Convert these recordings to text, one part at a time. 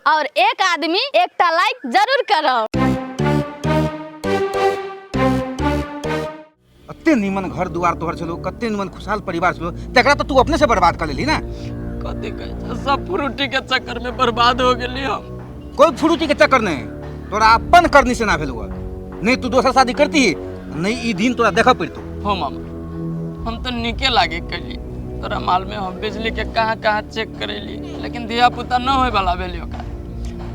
और एक आदमी एकटा लाइक जरूर करब। कते नीमन घर दुआर तोहर छलो, कते नीमन खुशहाल परिवार छलो, तकरा तो तू अपने से बर्बाद कर लेली ना। कथी कहै छै, सब फ्रूटी के चक्कर में बर्बाद हो गेली हम। कोई फ्रूटी के चक्कर नहीं, तोरा अपन करनी से ना भेल हुआ। नहीं तू दोसर शादी करती नहीं ई दिन तोरा देखऽ पड़तो। हो मामा, हम तो निके लागे कैली तोरा माल में, हम बिजली के कहाँ कहाँ चेक करेली, लेकिन धिया पुता न होए वाला भेली ओकरा,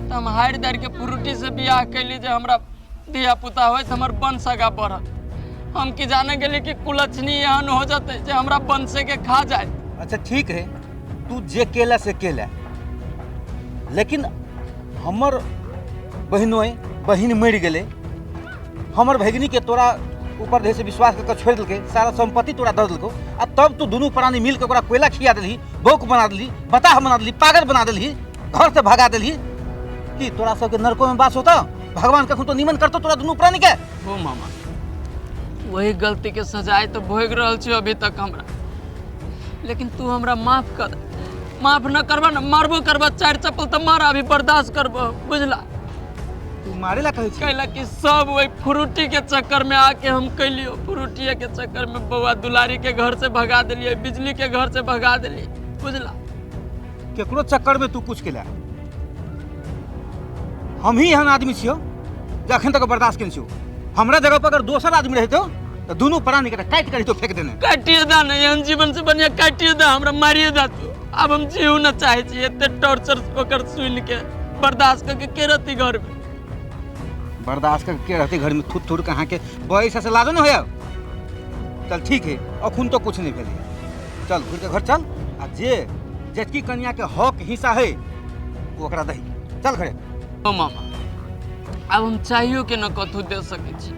तो हम हारि दारि के फ्रूटी से बियाह कैली जे हमरा धिया पुता होए तो हमर वंश आगा बढ़त। हम की जाने गेली कि कुलक्षणी एहन हो जते जे हमरा वंशे के खा जाए। अच्छा ठीक है, तू जे केला से केला, लेकिन हमर बहिनोय बहिन मरि गेलै, हमर भगिनी के तोरा ऊपर जे से विश्वास करके छोड़ि देलकै, सारा संपत्ति तोरा दऽ देलकौ, आ तब तू दुनू प्राणी मिल के ओकरा कोयला खिया देलही, बौक बना देलही, बताह बना देलही, पागल बना देलही, घर से भगा देलही। कि तोरा सबके नरको में वास होता? भगवान कखन तो निमन करतो तोरा दुनू प्राणी के। हो मामा, वही गलती के सजाए तो भोग रहल छी अभी तक हमरा, लेकिन तू हमरा माफ कर। माफ न करबा न मारबो करबा, चारि चप्पल तो मार, अभी बर्दाश्त करबो, बुझला? तू मारे ला कहै छी? कैला कि सब वही फ्रूटी के चक्कर में आके हम कैलियो, फ्रूटिये के चक्कर में बौआ दुलारी के घर से भगा देलिए, बिजली के घर से भगा देलिए, बुझला? केकरो चक्कर में तू कुछ केला, हम ही एहन आदमी छियो जे अखन तक बर्दाश्त केने छियो। हमरा जगह पर अगर दोसर आदमी रहितो तो दुनू प्राणी के काटि के रहितो फेंक देने। काटिए दा ने, एहन जीवन से बढ़िया काटिए दा, हमरा मारिए दा तू। आब हम जीव न चाहे छी, एते टॉर्चर ओकर सुन के बर्दाश्त करके के रहती घर में? बर्दाश्त करके के रहती घर में? थुत थुर कहाँ के बयस से लाजो न होया। चल ठीक है, अखुन तो कुछ नहीं भेलै, चल घुर के घर चल, आ जे जेटकी कन्या के हक हिस्सा है ओकरा दही, चल घरे। ओ मामा, आब हम चाहियो के न कथू दे सकै छी,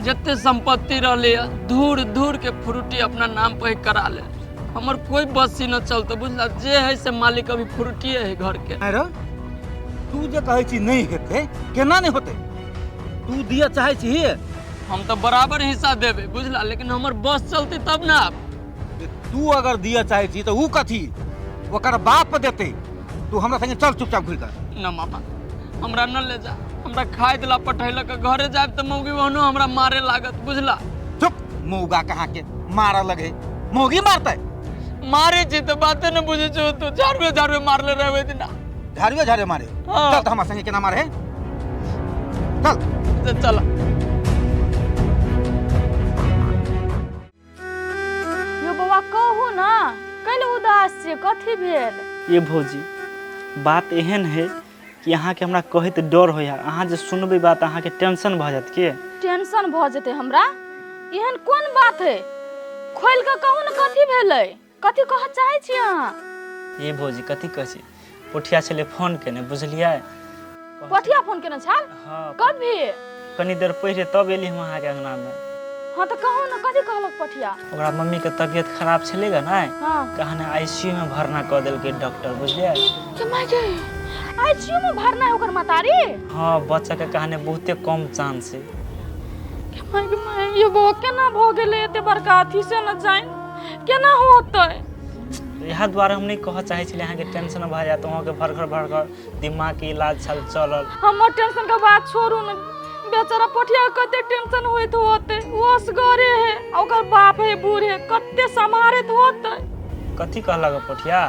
जते संपत्ति रहले धूर धूर के फ्रूटी अपना नाम पर करा ले, हमर कोई बसी न चलतो, बुझला? जे है से मालिक अभी फ्रूटिए है घर के। अरे तू जे कहै छी नहीं हेतै, केना नहीं होतै? तू दिया चाहे छी? हम तो बराबर हिस्सा देबै, बुझला? लेकिन हमर बस चलती तब ना। तू अगर दिया चाहे छी तो ऊ कथी ओकर बाप देतै। तू हमरा संगे चल चुपचाप घुरि कऽ। न मामा, हमरा न ले जा, हमरा खाइ देला पठैलक, घरे जायब तऽ मौगी ओहनो हमरा मारे लागत, बुझला? चुप, मौगा कहाँ के मारऽ लगे, मौगी मारतै? मारे छी तऽ बाते न बुझै छौ तू, झाड़ुए झाड़ुए मारले रहे ओहि दिना। झाड़ुए झाड़ुए मारे? हाँ। चल तऽ हमरा संगे केना मारे, चल। चल। यो बौआ कहू ना, कैले उदास छियै, कथी भेल? ये भौजी, बात एहन है कि अहाँके हमरा कहैत डर होइए, अहाँ जे सुनबै बात अहाँके टेंशन भऽ जायत। के टेंशन भऽ जेतै हमरा? एहन कोन बात है, खोलि कऽ कहू ने कथी भेलै, कथी कहऽ चाहै छी अहाँ? ये भौजी कथी कहै छी, पोठिया छलै फोन केने, बुझलियै? पोठिया फोन केने छल? हाँ। कभी? कनी देर पहिले, तब एली हम अहाँके अंगनामे। हाँ तऽ कहू ने कथी कहलक पोठिया? ओकरा मम्मीके तबियत खराब छलै गे ने। हाँ। कहने आईसीयू में भरना कऽ देलकै डॉक्टर, बुझलियै? के माय गे, आईसीयू में भरना है ओकर महतारी? हाँ, बच्चाके कहने बहुते कम चांस है। के माय गे माय, ये बौआ केना भऽ गेलै एते बड़का अथी से न जानि केना होतै। इएह दुआरे हम नहि कहऽ चाहै छलियै, अहाँके टेंशन भऽ जायत, अहाँके भरघर भरघर दिमागके इलाज छल चलल। हमर टेंशन के बात छोड़ू ने, बेचारा पोठिया के कते टेंशन होइत होतै, ओ असगरे है आ ओकर बाप है बूढ़ है, कते सम्हारैत होतै। कथी कहलक पोठिया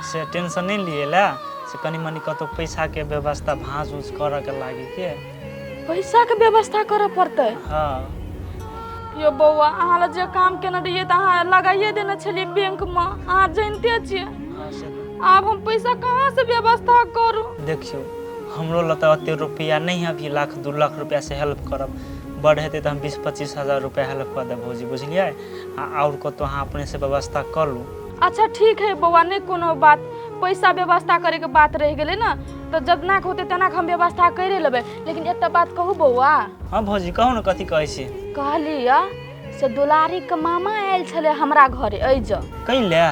से टेंशन नहि लिए ला, से कनि मनि कतौ पैसाके व्यवस्था भाँज ऊँज करऽके लागी के। पैसा के व्यवस्था करऽ पड़तै? हाँ। यो बौआ, अहाँ लग जे काम केने रहियै तऽ अहाँ लगाइए देने छलियै बैंक में, अहाँ जानिते छियै। हाँ, से आब हम पैसा कहाँ से व्यवस्था करू? देखियौ, हमरो लग तऽ ओते रुपैआ नहि है अभी, लाख 2 लाख रुपैआ से हेल्प करब, बड़ हेतै तऽ हम 20-25 हजार रुपैआ हेल्प कऽ देब भौजी, बुझलियै? आ आओर कतहु अहाँ अपनेसँ व्यवस्था कऽ लू। अच्छा ठीक है बौआ, नहि कोनो बात, पैसा व्यवस्था करैके बात रहि गेलै ने, तऽ जतना के होतै तेना के हम व्यवस्था करि लेबै, लेकिन एकटा बात कहू बौआ? हाँ भौजी कहू ने, कथी कहै छी? कहलियै से दुलारीके मामा आयल छलै हमरा घरे एहि जग। कैले?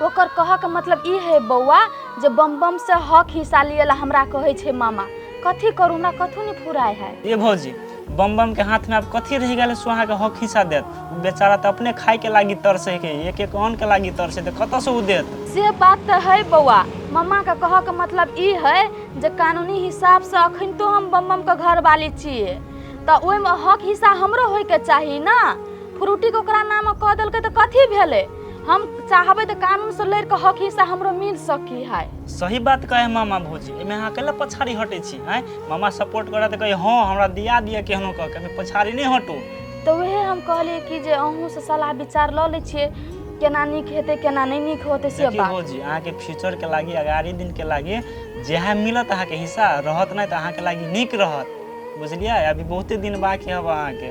ओकर कहऽके मतलब ई है बौआ जे बम बम से हक हिस्सा लिए ला हमरा कहै छै मामा, कथी करू, हमरा कथू नहि फुराय है। ए भौजी, बम बम के हाथ में आब कथी रहि गेलै से अहाँके हक हिस्सा देत। ओ बेचारा तऽ अपने खायके लागी तरसै के, एक एक अन्न के लागी तरसै, तऽ कतऽसँ ओ देत? से बात तऽ है बौआ, मम्माके कहऽके मतलब ई है जे कानूनी हिसाबसँ अखन तो हम बम बमके घरवाली छियै, तऽ ओहिमे हक हिस्सा हमरो होइके चाही ने। फ्रूटीके ओकरा नाम कऽ देलकै तऽ कथी भेलै? हम चाहबै तऽ कानूनसँ लड़ि कऽ हक हिस्सा हमरो मिल सकी है। सही बात कहे मामा भौजी, एहिमे अहाँ कैला पछाड़ी हटै छी? आँय मामा सपोर्ट करत तऽ कही हँ हमरा दिया दिअ केहनो कऽ के, एहिमे पछाड़ी नहि हटू। तऽ उएह हम कहलियै कि जे अहूँसँ सलाह विचार लऽ लै छियै, केना नीक हेतै केना नहि नीक होतै से देखियौ बात। भौजी, अहाँके फ्यूचरके लागी, अगाड़ी दिनके लागी जएह मिलत अहाँके हिस्सा रहत, नहि तऽ अहाँके लागी नीक रहत, बुझलियै? अभी बहुते दिन बाकी हब अहाँके।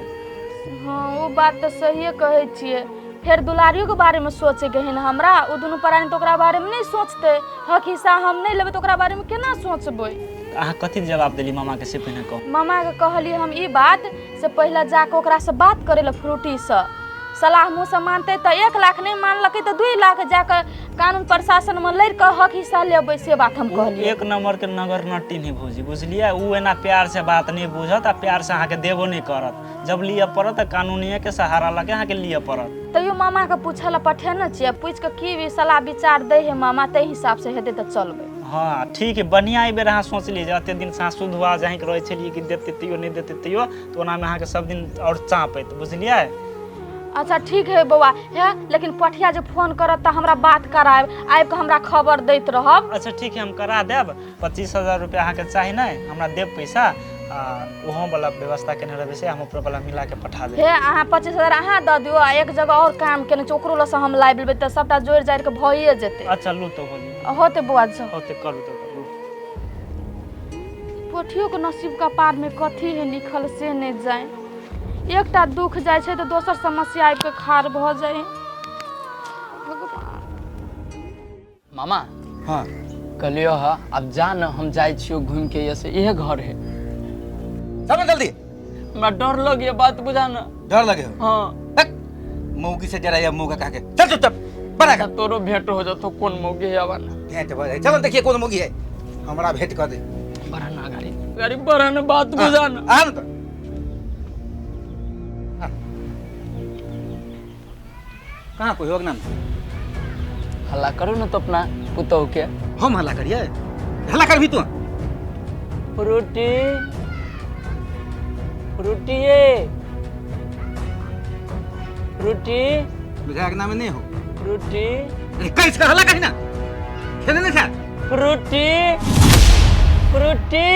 हँ ओ बात तऽ सहिए कहै छियै। फेर दुलारियोके बारेमे सोचैके है ने हमरा, ओ दुनू प्राणी तऽ ओकरा बारेमे नहि सोचतै। हक हिस्सा हम नहि लेबै तऽ ओकरा बारेमे केना सोचबै? तऽ अहाँ कथी जवाब देली मामाके से पहिने कहू। मामाके कहलियै हम ई बात से पहिले जाकऽ ओकरासँ बात करै लए फ्रूटीसँ, सलाह मुँहसँ मानतै तऽ 1 लाख, नहि मानलकै तऽ 2 लाख जाकऽ कानून प्रशासनमे लड़ि कऽ हक हिस्सा लेबै, से बात हम ओ कहलियै। एक नंबर के नगर नटी नहीं भौजी, बुझलियै? ओ एना प्यार से बात नहीं बुझत आ प्यार से अहाँके देबो नहीं करत। जब लिअ पड़त तऽ कानूनिये के सहारा लऽ के अहाँके लिअ पड़त। तैयो मामाके पूछऽ लए पठेने छियै, पूछि कऽ की सलाह विचार दै है मामा ताहि हिसाबसँ हेतै तऽ चलबै। हँ ठीक है, बढ़िआँ। एहि बेर अहाँ सोचलियै जे एते दिन से अहाँ शुद्ध हुआ जाहिके रहै छलियै कि देतै तैयो नहि देतै तैयो, तऽ ओनामे अहाँके सब दिन आओर चाँपैत, बुझलियै? अच्छा ठीक है बौआ, है लेकिन पठिया जे फोन करत तऽ हमरा बात करायब, आबि कऽ हमरा खबर दैत रहब। अच्छा ठीक है, हम करा देब। 25,000 रुपया अहाँके चाही नहि, हमरा देब पैसा आ ओहो वाला व्यवस्था केने रहबै से हम ओकरो वाला मिला के पठा देब। हे अहाँ 25,000 अहाँ दऽ दियौ आ एक जगह आओर काम केने छी ओकरो लऽ हम लाबि लेबै तऽ सबटा जोड़ि जाड़ि कऽ भइए जेतै। अच्छा लू तो होली होतै बौआ जाउ। होतै, करू तो करू। पोठियोके नसीब कपारमे कथी है लिखल से नहि जाय, एकटा दुख जाइ छै तऽ दोसर समस्या आबि कऽ खाड़ भऽ जाइ है। भगवान। मामा हाँ कहलियो हा अब जा न, हम जाइ छियो घूम के, ये से इहे घर है। चल ना जल्दी। हमरा डर लग ये बात बुझा न। डर लगे हो? हाँ। तक मौगी से डरा या मौगा कह के चल चुपचाप बड़ा अच्छा, तोरो भेंट हो जतो कोन मौगी है आवा ना। भेंट भऽ जाइ, चल देखिए कोन मौगी है, हमरा भेंट कर दे। बड़ा ना गाड़ी गाड़ी बड़ा ना बात बुझा न। आ न तो कहाँ कोई होग ना। हल्ला करू ना तो अपना पुतोह के। हम हल्ला करिए? हल्ला कर भी तू। फ्रूटी फ्रूटी ये फ्रूटी बुझा के नाम नहीं हो फ्रूटी। अरे कैसे हल्ला करी ना, खेले नहीं था। फ्रूटी फ्रूटी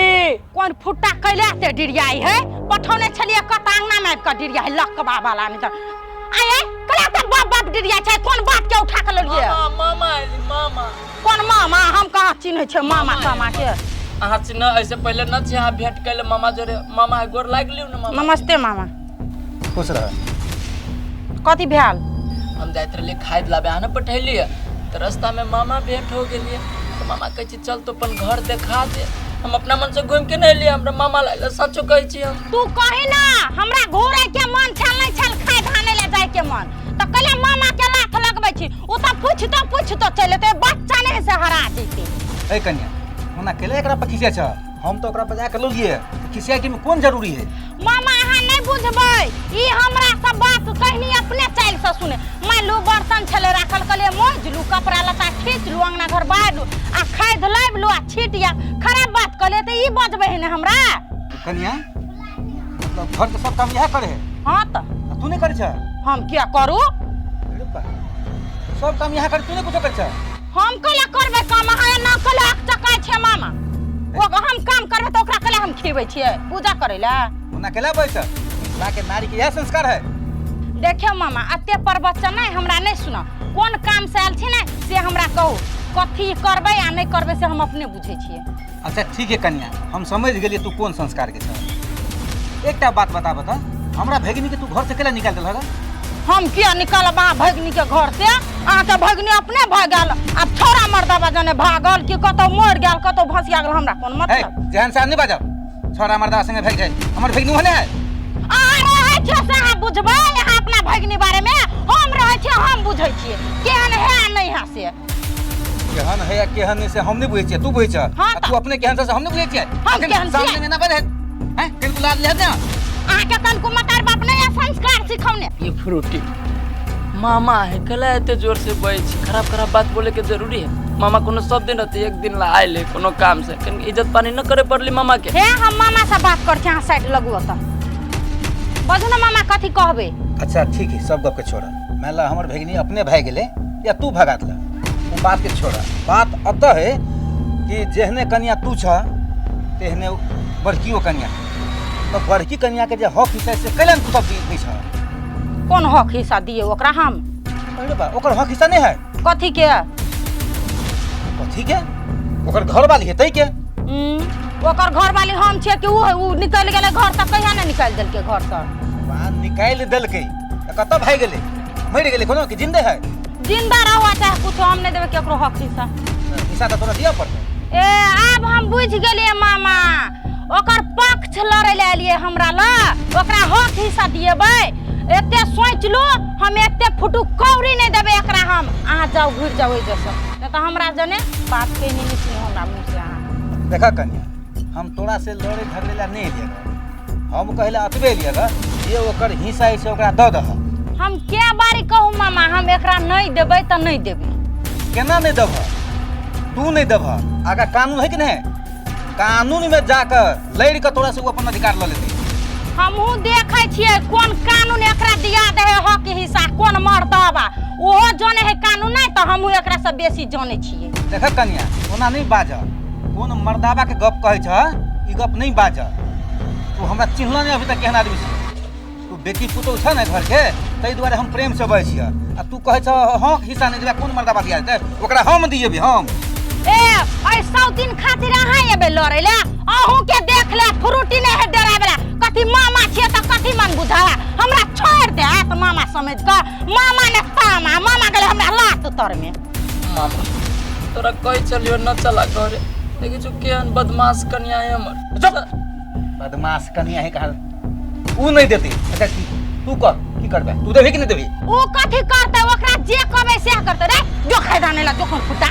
कोन फुट्टा कैले एते डिरियाई है? पठौने छलियै कत अंगना में आबि कऽ डिरियाई लकबा वाला नहीं तऽ आये कला तऽ बाप बाप डिरियाई छै, कोन बात के उठा के लेलियै? मामा मामा एली मामा। कोन मामा? हम कहाँ चिन्है छियै मामा तामा के। अहाँ चिन्ह ऐसे पहले न छी अहाँ भेंट कैले मामा जोरे, मामा के गोर लागि लियौ न मामा। नमस्ते मामा। खुश रह। कथी भेल? हम जाइत रहलियै खाद लाबे, अहाँ ने पठेलियै तऽ रास्ता में मामा भेंट हो गेलियै तऽ मामा कहै छै चल तो अपन घर देखा दे। हम अपना मन से घूम के नहीं एलियै, हमरा मामा लाइले, सचो कहै छी हम। तू कही ना हमरा घूरे के मन छल नहीं छल, खाय धाने ले जाय के मन तऽ कहले मामा के लाथ लगबै छी, ओ तऽ पूछतो पूछतो चलि एतै, बच्चा नहीं से हरा जेतै। ए कन्या ओना केले एकरा पर खिसिया छ, हम तो ओकरा पर जाके लौलिए, खिसिया के में कोन जरूरी है? मामा अहाँ नहीं बुझबै, ई हमरा सब बात कहनी अपने चालि से सुने। मान लू बर्तन छलै राखल, कहलियै मोजि लू, कपड़ा लत्ता खींच लू, अंगना घर बाहर लू आ खाद लाबि लू आ छीट या खराब बात कहलियै तऽ ई बजबै है ने हमरा। कन्या मतलब घर के सब काम इएह करे है? हाँ तऽ। आ तू नहीं करे छ? हम किया करू? अरे बा, सब काम इएह करे, तू नहीं कुछो करे छ? हम कैला करबै काम? अहाँ एना कैला अकचकाइ छियै मामा? ओ हम काम करबै तऽ ओकरा कैला हम खिबै छियै पूजा करै लए? ओना कैला बैस, मिथिला के नारी के इएह संस्कार है। देखियौ मामा एते प्रवचन नहि हमरा नहि सुनाउ, कोन काम से आयल छी ने से हमरा कहू, कथी करबै आ नहि करबै से हम अपने बुझै छियै। अच्छा ठीक है कन्या, हम समझ गेलियै तू कोन संस्कार के छ। एकटा बात बता बता, हमरा भगिनी के तू घर से केला निकाल देलह? हम किया निकालब अहाँ भगिनी के घर से? अहाँके भगिनी अपने भऽ गेल, आब छौड़ा मर्दाबा जाने भागल कि कतौ मरि गेल कतौ भसिया गेल, हमरा कोन मतलब। जेहन से नहीं बाजब, छौड़ा मर्दाबा संगे भागि जाय, हमर भगिनी ओहने है। अहाँ रहै छियै से अहाँ बुझबै अहाँ अपना भगिनी बारे में, हम रहै छियै हम बुझै छियै केहन है आ नहि है से। केहन है या केहन नहीं से हम नहीं बुझै छियै, तू बुझै छ। हाँ आ तू अपने केहन छ से हम नहीं बुझै छियै। हम केहन छियै? सामने में ना बजै हैं, कनि गुलाब ले ना। अहाँ के कनको मतार बाप नहीं है संस्कार सिखौने। ये फ्रूटी मामा है कला एते जोर से बजै छी, खराब खराब बात बोले के जरूरी है? मामा कोनो सब दिन रहते, एक दिन ला आयल है कोनो काम से, कनि इज्जत पानी न करे पड़ली मामा के। हे हम मामा से बात कर छी, अहाँ साइड लगू त बजू ना मामा कथी कहबे। अच्छा ठीक है, सब गप के छोड़। मान ला हमर भगिनी अपने भाग गेले या तू भगा देला, वो बात के छोड़। बात अतः है कि जेहने कन्या तू छ तेहने बड़कियो कन्या, तो बड़की कन्या के जे हक हिस्सा से कैलन तू सब दै छ? कोन हक हिस्सा दिए ओकरा हम? अरे बा ओकर हक हिस्सा नहीं है। कथी के? कथी के? ओकर घर वाली हेतै के? ओकर घर वाली हम छियै कि उ निकल गेलै घर से? कहिया ने निकालि देलकै घर से? बा निकालि देलकै त कतऽ भागि गेलै? मरि गेलै कोनो कि जिंदे है? जिंदा रहो चाहे कुछ, हम नहीं देबै केकरो हक हिस्सा। हिस्सा त तोरा दिअ पड़तै। ए आब हम बुझि गेलियै मामा, ओकर पक्ष लड़ै लए एलियै हमरा ल, ओकरा हक हिस्सा दिएबै। एते सोचि लू हम एते फुटू कौड़ी नहीं देबै एकरा हम। अहाँ जाउ घुरि जाउ एहिजसँ, नहीं तऽ हमरा जने बात के नहीं निकली हमरा मुँह से। अहाँ देखा कन्या, हम तोरा से लड़े झगड़े ला नहीं एलियै, हम कहले अतबे एलियै जे ओकर हिस्सा है से ओकरा दऽ दह। हम क्या बारी कहू मामा, हम एकरा नहीं देबै तऽ नहीं देबै। केना नहीं देबह? तू नहीं देबह, आगा कानून है कि नहीं? कानून में जाकर लड़ि कऽ तोरा से ओ अपन अधिकार लऽ लेतै। हमहूँ देखै छियै कोन कानून एकरा दिया दे है हक हिस्सा, कोन मर्दबा ओहो जाने है कानून, नहीं तऽ हमहूँ एकरा से बेसी जानै छियै। देख कन्या, ओना नहीं बाज, कोन मर्दाबा के गप कहै छ ई गप नहीं बाज। तू हमरा चिन्हल नहीं अभी तक केहन आदमी छी। तू बेटी पुतोहु छ ने घर के, ताहि दुआरे हम प्रेम से बजै छियै, आ तू कहै छ हक हिस्सा नहीं देबै, कोन मर्दाबा दिया देतै? ओकरा हम दिएबै हम। ए एहि सौ दिन खातिर अहाँ एबै लड़ै लए? अहूँ के देख ले फ्रूटी नहीं है डराय वाला। कथी मामा छियै तऽ कथी मन बुझावा, हमरा छोड़ि देत मामा समझ कऽ। मामा ने तामा, मामा गेलै हमरा लात तर में। मामा तोरा कहि चलियो न चला घरे, देखै छौ केहन बदमाश कन्या है हमर। चुप, बदमाश कन्या है कहल ऊ नहीं देती। अच्छा तू कर की करबै? तू देबही कि नहीं देबही? ऊ कथी करतै, ओकरा जे कहबै सएह करतै। रे जो खैदा नहीं ला, जो कोन फुटा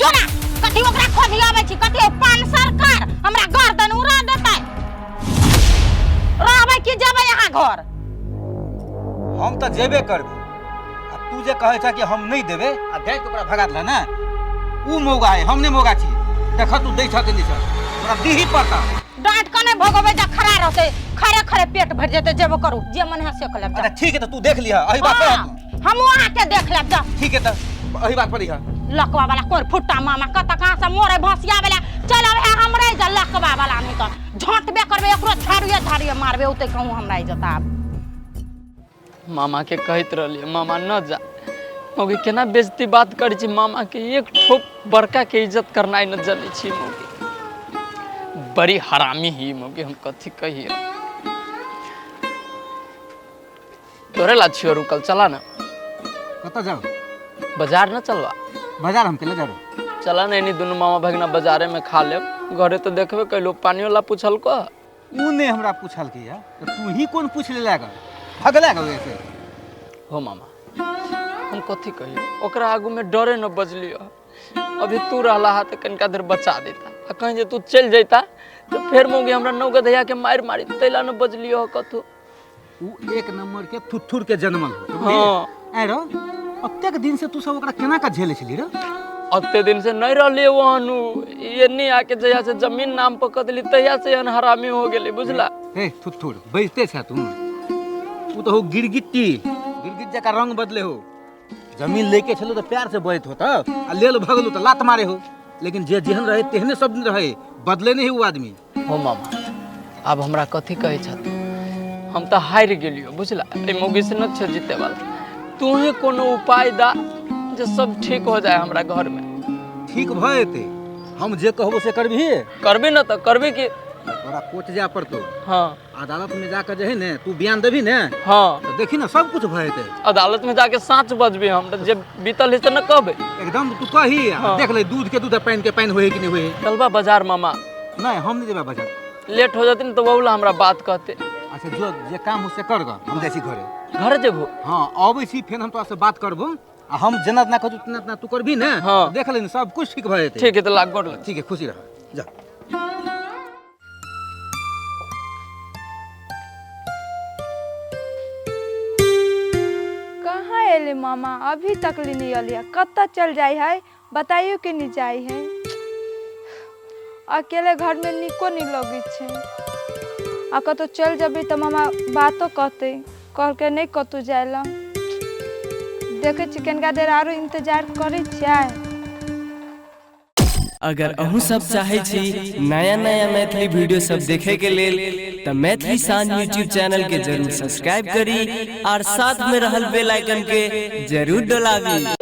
जो ना, कथी ओकरा खोजियाबै छी? कथी पान सरकार हमरा गर्दन उड़ा देतै? रहबै कि जेबै अहाँ घर? हम तऽ जेबे करबै, आ तू जे कहै छ कि हम नहीं देबै आ जाय के ओकरा भगा देला ने, ऊ मौगा है, हम नहीं मौगा छी। देख तू दै छ कि नहीं छ, तोरा दीही पड़ता। डांट के नहीं भगबै, जा खड़ा रहतै, खड़े खड़े पेट भरि जेतै। जेबो करू जे मन है से कर लेब। अच्छा ठीक है, तो तू देख लिह एही बात पर। हमहूँ अहाँके देख लेब जा। ठीक है, तऽ एही बात पर रह। लकवा वाला कोर फुट्टा मामा कतऽ कहाँ से मोरे भसिया वाला चलब है हमरे जा। लकवा वाला नहीं तऽ झटबे करबै एकरो, झाड़ुए झाड़ुए मारबै ओते कहूँ हमरा इज्जत। आब मामा के कहैत रहलियै मामा न जा, मौगी केना बेइज्जती बात करै छी, मामा के एक ठोप बड़का के इज्जत करनाइ न जनै छी मौगी, बड़ी हरामी ही मौगी। हम कथी कहिए तोरे ला छियो रुकल, चला ना। कतऽ जाउ? बाजार न चलवा? बाजार हम केले जाबो? चला नहीं, नहीं दुनू मामा भगना बाजारे में खा लेब, घरे तो देखबे कैलो पानियो ला पूछलको। ऊ नहीं हमरा पूछलकै या, तऽ तू ही कोन पूछ लेला ग, भगला ग वैसे। हो मामा हम कथी कहियो, ओकरा आगू में डरे न बजलियो। अभी तू रहला हा तऽ कनिका देर बचा देता, आ कहीं जे तू चलि जैता तो फेर मौगी हमरा नौ गधैया के मारि मारी, तैला न बजलियो कथू। ऊ एक नंबर के थुथुर के जनमल हो। हाँ आरो अतेक दिन से तू सब ओकरा केना का झेले छली रे? अते दिन से नहीं रहलिए वहां नु, एन्नी आके जहिया से जमीन नाम पर कऽ देली तहिया से एहन हरामी हो गेली बुझला। हे थुथुर बजते छ तू, ऊ तो हो गिरगिट्टी, गिरगिट जका रंग बदले हो। जमीन लेके छलो तो प्यार से बजत हो त, आ लेल भगलू तो लात मारे हो, लेकिन जे जेहन रहे तेहने सब दिन रहे, बदले नहीं वो आदमी। हो मामा आब हमरा कथी कहै छथि, हम तऽ हारि गेलियो बुझला, एहि मौगी से न छै जीते वाला। तू ही कोनो उपाय दा जे सब ठीक हो जाए हमरा घर में। ठीक भऽ जेतै, हम जे कहबो से करबही? करबी न तऽ करबी कि तोरा कोर्ट जाय पड़तौ। हाँ अदालत में जाकर जे है ने तू बयान देबही ने। हाँ तो देखी ना सब कुछ भऽ जेतै। अदालत में जाके साँच बजबी हम, जे बीतल है से न कहबै एकदम तू कही। हाँ। देख ले दूध के दूध पानि के पानि होय कि नहीं होय। चलबा बाजार मामा? नहीं हम नहीं जेबै बाजार, लेट हो जते न तो बौला हमरा बात कहते। अच्छा जो जे काम हो से कर ग, हम जाइ छी घरे। घर जेबो? हाँ अबै छी, फेर हम तोरा से बात करबो, आ हम जेना जेना कहू तेना तेना तू करबी ने। हाँ। देख ले सब कुछ ठीक भऽ जेतै। ठीक है तो लाग गोड़ लग। ठीक है, खुशी रह जा। मामा अभी तक ले नहीं अलिया, कतऽ चल जाइ है बताइयो के नहीं जाइ है। अकेले घरमे नीको नहीं लगै छै, आ कतहु चलि जेबै तऽ मामा बातो कहतै, कहलकै नहि कतहु जाइ लए। देखै छी कनिका देर आरो इंतजार करै छियै। अगर अहूँ सब चाहै छी नया नया मैथिली वीडियो सब देखे के लेल तऽ मैथिली शान यूट्यूब चैनल के जरूर सब्सक्राइब करी और साथ में रहल बेल आइकन के जरूर डोलाबी।